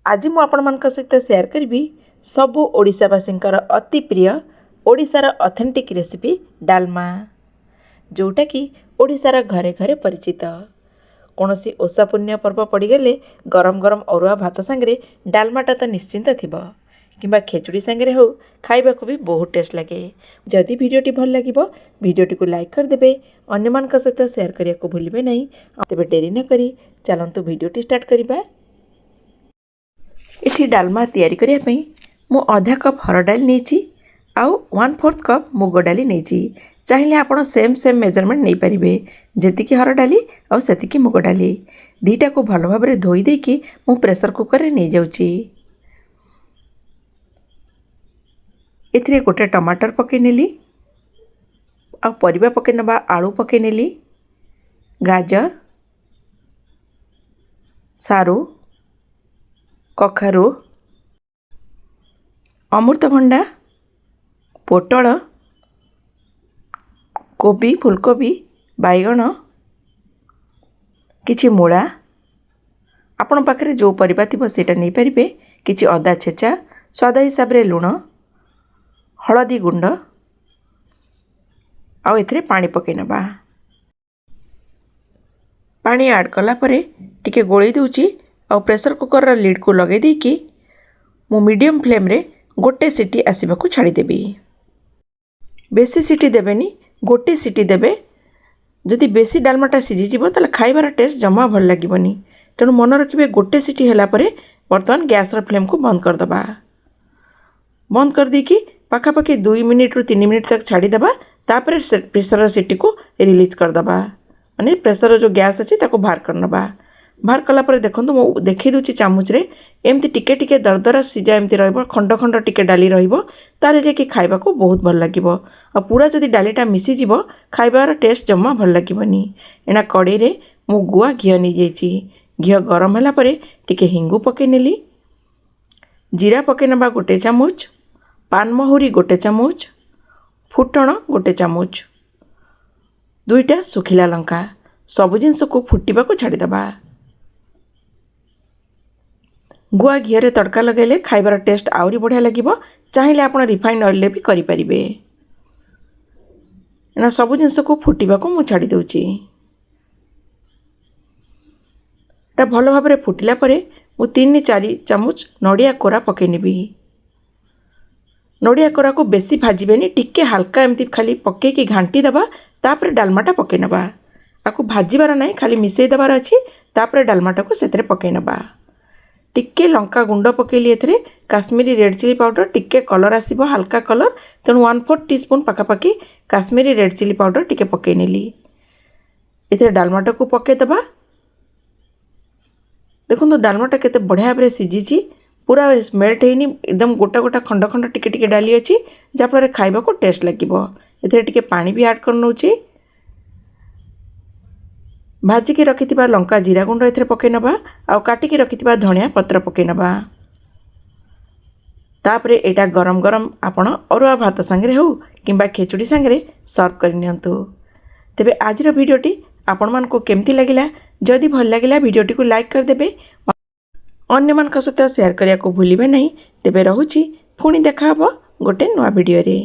ଆଜି ମୁଁ ଆପଣମାନଙ୍କ ସହିତ ସେୟାର କରିବି ସବୁ ଓଡ଼ିଶାବାସୀଙ୍କର ଅତି ପ୍ରିୟ ଓଡ଼ିଶାର ଅଥେଣ୍ଟିକ୍ ରେସିପି ଡାଲମା, ଯେଉଁଟାକି ଓଡ଼ିଶାର ଘରେ ଘରେ ପରିଚିତ। କୌଣସି ଓଷା ପୁଣ୍ୟ ପର୍ବ ପଡ଼ିଗଲେ ଗରମ ଗରମ ଅରୁଆ ଭାତ ସାଙ୍ଗରେ ଡାଲମାଟା ତ ନିଶ୍ଚିନ୍ତ ଥିବ, କିମ୍ବା ଖେଚୁଡ଼ି ସାଙ୍ଗରେ ହେଉ, ଖାଇବାକୁ ବି ବହୁତ ଟେଷ୍ଟ ଲାଗେ। ଯଦି ଭିଡ଼ିଓଟି ଭଲ ଲାଗିବ, ଭିଡ଼ିଓଟିକୁ ଲାଇକ୍ କରିଦେବେ, ଅନ୍ୟମାନଙ୍କ ସହିତ ସେୟାର କରିବାକୁ ଭୁଲିବେ ନାହିଁ। ତେବେ ଡେରି ନକରି ଚାଲନ୍ତୁ ଭିଡ଼ିଓଟି ଷ୍ଟାର୍ଟ କରିବା। ଏଠି ଡାଲମା ତିଆରି କରିବା ପାଇଁ ମୁଁ ଅଧା କପ୍ ହରଡ଼ ଡାଲି ନେଇଛି ଆଉ 1/4 କପ୍ ମୁଗ ଡାଲି ନେଇଛି। ଚାହିଁଲେ ଆପଣ ସେମ୍ ସେମ୍ ମେଜରମେଣ୍ଟ ନେଇପାରିବେ, ଯେତିକି ହରଡ଼ ଡାଲି ଆଉ ସେତିକି ମୁଗ ଡାଲି। ଦୁଇଟାକୁ ଭଲ ଭାବରେ ଧୋଇ ଦେଇକି ମୁଁ ପ୍ରେସର କୁକରରେ ନେଇଯାଉଛି। ଏଥିରେ ଗୋଟେ ଟମାଟର ପକାଇ ନେଲି ଆଉ ପରିବା ପକାଇ ନେବା। ଆଳୁ ପକାଇ ନେଲି, ଗାଜର, ସାରୁ, କଖାରୁ, ଅମୃତଭଣ୍ଡା, ପୋଟଳ, କୋବି, ଫୁଲକୋବି, ବାଇଗଣ, କିଛି ମୂଳା। ଆପଣଙ୍କ ପାଖରେ ଯେଉଁ ପରିବା ଥିବ, ସେଇଟା ନେଇପାରିବେ। କିଛି ଅଦା ଛେଚା, ସ୍ୱାଦ ହିସାବରେ ଲୁଣ, ହଳଦୀ ଗୁଣ୍ଡ ଆଉ ଏଥିରେ ପାଣି ପକାଇ ନେବା। ପାଣି ଆଡ଼୍ କଲା ପରେ ଟିକେ ଗୋଳେଇ ଦେଉଛି ଆଉ ପ୍ରେସର କୁକର୍ର ଲିଡ଼୍କୁ ଲଗାଇ ଦେଇକି ମୁଁ ମିଡ଼ିୟମ୍ ଫ୍ଲେମ୍ରେ ଗୋଟେ ସିଟି ଆସିବାକୁ ଛାଡ଼ିଦେବି। ବେଶୀ ସିଟି ଦେବେନି, ଗୋଟେ ସିଟି ଦେବେ। ଯଦି ବେଶୀ ଡାଲମାଟା ସିଝିଯିବ, ତାହେଲେ ଖାଇବାର ଟେଷ୍ଟ ଜମା ଭଲ ଲାଗିବନି। ତେଣୁ ମନେ ରଖିବେ, ଗୋଟେ ସିଟି ହେଲା ପରେ ବର୍ତ୍ତମାନ ଗ୍ୟାସ୍ର ଫ୍ଲେମ୍କୁ ବନ୍ଦ କରିଦେବା। ବନ୍ଦ କରିଦେଇକି ପାଖାପାଖି 2 ମିନିଟ୍ରୁ 3 ମିନିଟ୍ ତକ ଛାଡ଼ିଦେବା। ତାପରେ ସେ ପ୍ରେସର ସିଟିକୁ ରିଲିଜ୍ କରିଦେବା, ମାନେ ପ୍ରେସର ଯେଉଁ ଗ୍ୟାସ୍ ଅଛି, ତାକୁ ବାହାର କରିନେବା। ବାହାର କଲା ପରେ ଦେଖନ୍ତୁ, ମୁଁ ଦେଖାଇ ଦେଉଛି ଚାମଚରେ, ଏମିତି ଟିକେ ଟିକେ ଦରଦରା ସିଝା ଏମିତି ରହିବ, ଖଣ୍ଡ ଖଣ୍ଡ ଟିକେ ଡାଲି ରହିବ, ତାହେଲେ ଯାଇକି ଖାଇବାକୁ ବହୁତ ଭଲ ଲାଗିବ। ଆଉ ପୁରା ଯଦି ଡାଲିଟା ମିଶିଯିବ, ଖାଇବାର ଟେଷ୍ଟ ଜମା ଭଲ ଲାଗିବନି। ଏଇନା କଡ଼େଇରେ ମୁଁ ଗୁଆ ଘିଅ ନେଇଯାଇଛି। ଘିଅ ଗରମ ହେଲା ପରେ ଟିକେ ହିଙ୍ଗୁ ପକାଇ ନେଲି। ଜିରା ପକାଇ ନେବା ଗୋଟେ ଚାମଚ, ପାନମହୁରି ଗୋଟେ ଚାମଚ, ଫୁଟଣ ଗୋଟେ ଚାମଚ, ଦୁଇଟା ଶୁଖିଲା ଲଙ୍କା। ସବୁ ଜିନିଷକୁ ଫୁଟିବାକୁ ଛାଡ଼ିଦେବା। ଗୁଆ ଘିଅରେ ତଡ଼କା ଲଗାଇଲେ ଖାଇବାର ଟେଷ୍ଟ ଆହୁରି ବଢ଼ିଆ ଲାଗିବ। ଚାହିଁଲେ ଆପଣ ରିଫାଇଣ୍ଡ ଅଏଲ୍ରେ ବି କରିପାରିବେ। ଏଇନା ସବୁ ଜିନିଷକୁ ଫୁଟିବାକୁ ମୁଁ ଛାଡ଼ି ଦେଉଛି। ଏଟା ଭଲ ଭାବରେ ଫୁଟିଲା ପରେ ମୁଁ 3-4 ଚାମଚ ନଡ଼ିଆ କୋରା ପକାଇ ନେବି। ନଡ଼ିଆ କୋରାକୁ ବେଶୀ ଭାଜିବେନି, ଟିକେ ହାଲକା ଏମିତି ଖାଲି ପକାଇକି ଘାଣ୍ଟି ଦେବା, ତାପରେ ଡାଲମାଟା ପକାଇ ନେବା। ଆକୁ ଭାଜିବାର ନାହିଁ, ଖାଲି ମିଶାଇ ଦେବାର ଅଛି। ତାପରେ ଡାଲମାଟାକୁ ସେଥିରେ ପକାଇ ନେବା। ଟିକେ ଲଙ୍କା ଗୁଣ୍ଡ ପକାଇଲି ଏଥିରେ, କାଶ୍ମୀରୀ ରେଡ଼୍ ଚିଲି ପାଉଡ଼ର। ଟିକେ କଲର୍ ଆସିବ, ହାଲକା କଲର୍, ତେଣୁ 1/4 ଟି ସ୍ପୁନ୍ ପାଖାପାଖି କାଶ୍ମୀରୀ ରେଡ଼୍ ଚିଲି ପାଉଡ଼ର ଟିକେ ପକାଇ ନେଲି। ଏଥିରେ ଡାଲମାଟାକୁ ପକାଇଦେବା। ଦେଖନ୍ତୁ, ଡାଲମାଟା କେତେ ବଢ଼ିଆ ଭାବରେ ସିଝିଛି। ପୁରା ମେଲ୍ଟ ହେଇନି, ଏକଦମ ଗୋଟା ଗୋଟା, ଖଣ୍ଡ ଖଣ୍ଡ ଟିକେ ଟିକେ ଡାଲି ଅଛି, ଯାହାଫଳରେ ଖାଇବାକୁ ଟେଷ୍ଟ ଲାଗିବ। ଏଥିରେ ଟିକେ ପାଣି ବି ଆଡ଼୍ କରିନେଉଛି। ଭାଜିକି ରଖିଥିବା ଲଙ୍କା ଜିରା ଗୁଣ୍ଡ ଏଥିରେ ପକାଇ ନେବା ଆଉ କାଟିକି ରଖିଥିବା ଧଣିଆ ପତ୍ର ପକାଇ ନେବା। ତାପରେ ଏଇଟା ଗରମ ଗରମ ଆପଣ ଅରୁଆ ଭାତ ସାଙ୍ଗରେ ହେଉ କିମ୍ବା ଖେଚୁଡ଼ି ସାଙ୍ଗରେ ସର୍ଭ କରିନିଅନ୍ତୁ। ତେବେ ଆଜିର ଭିଡ଼ିଓଟି ଆପଣମାନଙ୍କୁ କେମିତି ଲାଗିଲା? ଯଦି ଭଲ ଲାଗିଲା, ଭିଡ଼ିଓଟିକୁ ଲାଇକ୍ କରିଦେବେ, ଅନ୍ୟମାନଙ୍କ ସହିତ ସେୟାର କରିବାକୁ ଭୁଲିବେ ନାହିଁ। ତେବେ ରହୁଛି, ପୁଣି ଦେଖାହେବ ଗୋଟେ ନୂଆ ଭିଡ଼ିଓରେ।